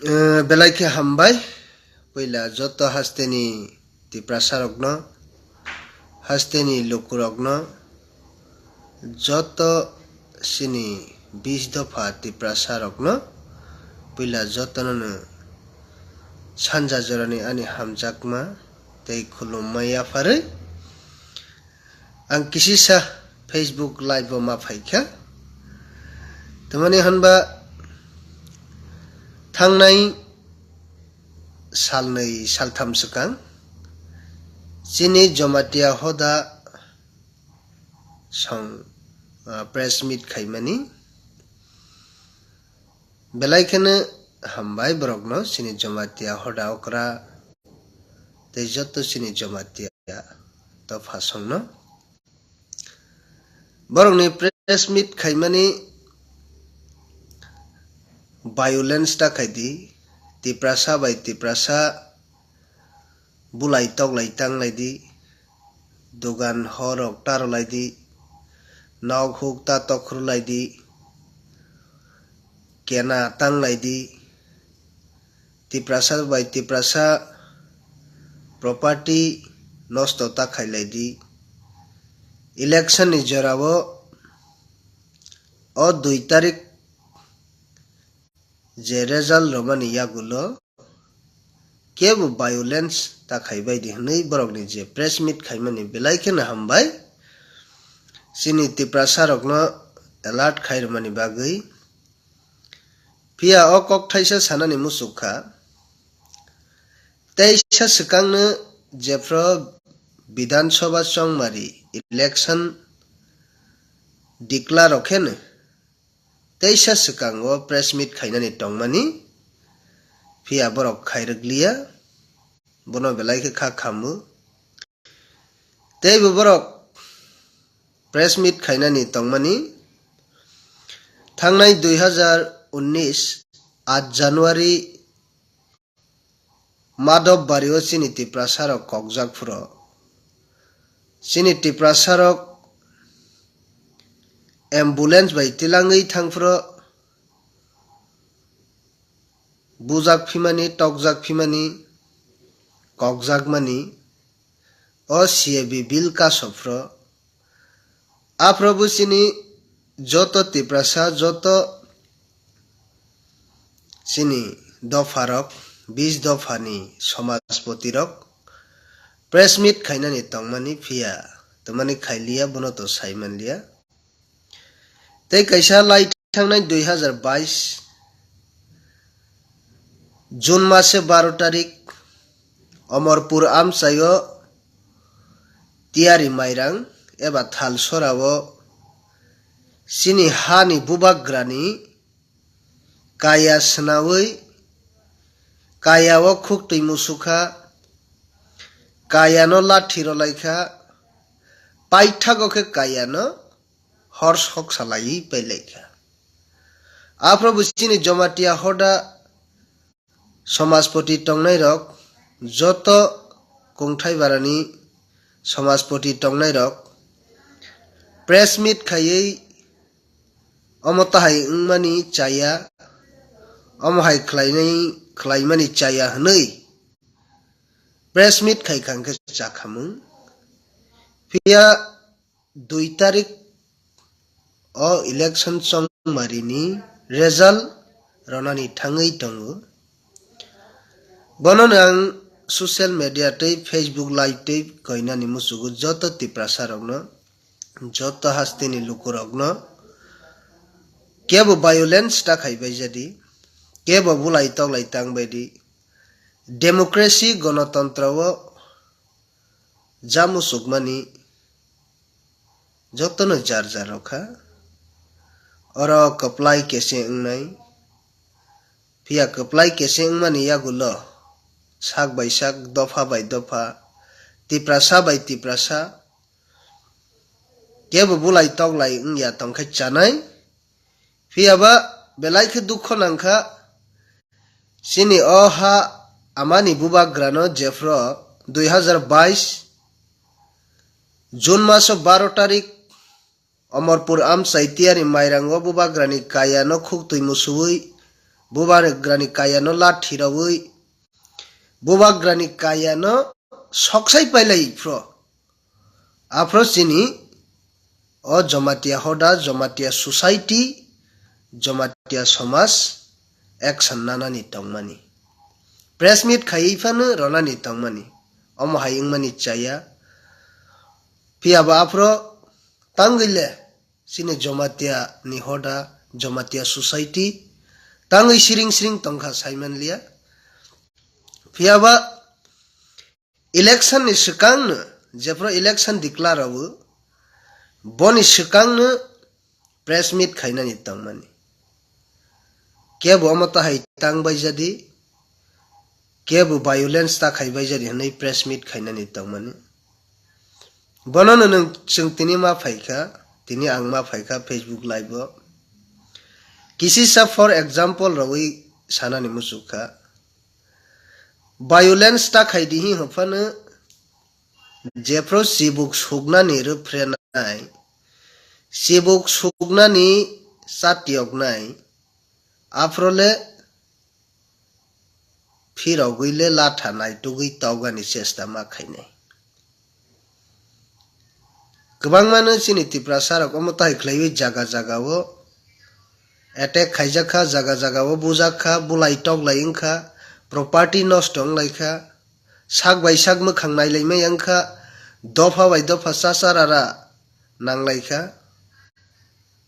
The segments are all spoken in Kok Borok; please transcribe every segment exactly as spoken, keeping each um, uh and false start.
Eh, belai khe hambai. Puila joto hasteni Tiprasa rokno, hasteni lukurokno, joto sini bis dopha Tiprasa rokno, puila jotono no sanja jorani ani hamjakma tei khulumma yapharwi. Ang kisisa Facebook live o ma phaikha. Tamani hanba thangnai salnwi saltham swkang chini Jamatia hoda song, ah, press meet khaimani. Belai kheno hambai borokno chini Jamatia hoda okra tei joto chini Jamatia dophasongno. Borokni press meet khaimani violence ta khaidi, Tiprasa bai Tiprasa bulai toklai tanglai di, dogan horok ta rwlai di, nok huk ta tokrwlai di, kena tanglai di, Tiprasa bai Tiprasa property nosto ta khailai di. Election ni jorao o dui tarik je result rwmani yagulo kebo violence ta khaibai di hwnwi borokni je press meet khaimani belai kheno hambai. Chini Tiprasa rokno alert khai rwmani bagwi. Phiya o kok thaisa sanani muchuk kha. Teisa swkangno jephru Bidhan Sabha chongmari election declare rok kheno teisa swkango press meet khainani tongmani, phiya borok khairwkliya, bono belai khe kha khamu. Teibo borok press meet khainani tongmani, thangnai dui hazar unnis aat January Madhobbario chini Tiprasa rok kokjak phuro, chini Tiprasa rok ambulance bai tilangwi thang phuro, bujak phimani, tokjak phimani, kokjakmani, o C A B bill kaso phuro, aphuru bo chini joto Tiprasa, joto chini dopharok, bis dophani somajpoti rok press meet khainani tongmani, phiya tamani khailiya, bono to sai manliya. Tei kaisa lai thangnai dui hazar bais June mase baro tarik Omorpur amchaio Tiyari Mairang eba Thalsorao chini hani bubagrani kaya swnawi kayao khuktwi musukha, kayano lathi rwlaikha, paithago khe kayano hor sok salaiwi pailaikha. Aphuru bo chini Jamatia hoda somajpoti tongnairok, joto kungthai barani somajpoti tongnairok press meet khaiwi omo tahai wngmani chaya, omo hai khlainai, khlaimani chaya hwnwi press meet khaikha hwnkhe chakhamung. Phiya dui tarik o election chongmarini result ronani thangwi tongo. Bonono ang social media tei Facebook live tei koinani muchugo joto Tiprasa rokno, joto hasteni lukurokno kebo violence ta khaibai jadi, kebo bulai toklai tangbai di, democracy gonotontro o jamu sukmani jotono jar jar rokha. Oro kwplai kese wngnai, phiya kwplai kese wngmani yagulo sak bai sak, dopha bai dopha, Tiprasa bai Tiprasa kebo bulai toklai wngya tongkhe chanai. Phiyaba belai khe dukho nangkha, chini o ha amani bubagrano jephru dui hazar bais June maso baro tarik Omorpur amchai Tiyari Mairango bubagrani kayano khuktwi musuwi Bubagrani kayano lathi rwui, bubagrani kayano soksai pailai phro. Aphro chini o Jamatia hoda, Jamatia society, Jamatia somaj action nanani tongmani. Press meet khaiwi phano ronani tongmani. Omo hai wngmani chaya. Phiya ba aphro tangwi le chini Jamatia ni hoda, Jamatia society tangwi siring siring tongkha saimanliya. Phiya ba election ni swkangno, jephru election declare rwo, boni swkangno press meet khainani tongmani. Kebo omo tahai tang baijadi, kebo violence ta khai baijadi hwnwi press meet khainani tongmani. Bonono nwng, chwng tini ma phaikha, tini ang ma phaikha Facebook live o. Kisisa for example rwui sanani muchukha. Violence ta khai di hi hwnphano jephru chibuk suknani rwphrenai, chibuk suknani chatiyoknai, aphro le phirogwi le latha naitugwi tokgani chesta ma khainai. Kwbangmano chini Tiprasa rok omo tai khlaiwi jaga jaga o attack khaijak kha, jaga jaga o bujak kha, bulai toklai wngkha, property nosto wnglaikha, sak bai sak mwkhang nailaimai wngkha, dopha bai dopha chachar ara nanglaikha.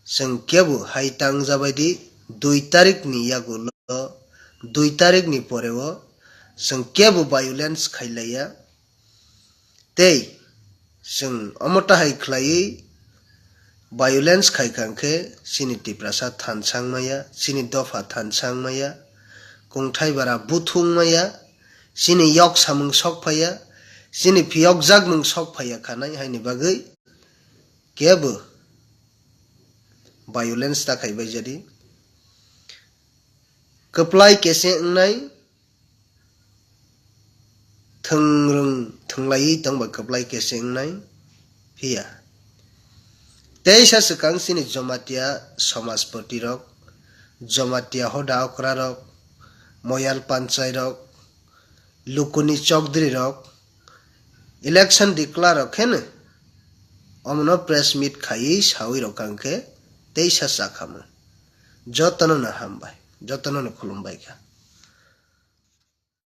Chwng kebo hai tangjabaidi dui tarikni yagulo, dui tarikni poreo chwng kebo violence khailaiya. Tei chwng omo tahai khlaiwi violence khaikha hwnkhe chini Tiprasa thansang maya, chini dopha thansang maya, kungthai bara buthung maya, chini yok samung sok phaiya, chini phiyokjak mung sok phaiya khanai haini bagwi kebo violence ta khai baijadi. Kwplai kese wngnai, thwngrwng thwnglaiwi tongba kwplai kese wngnai, phiya. Teisa swkang chini Jamatia somajpoti rok, Jamatia hoda okra rok, moyal panchai rok, lukuni chokdri rok, election declare rok kheno omono press meet khaiwi sawi rok kha hwnkhe teisa chakhamu. Jotono no hambai, jotono no khulumbai kha.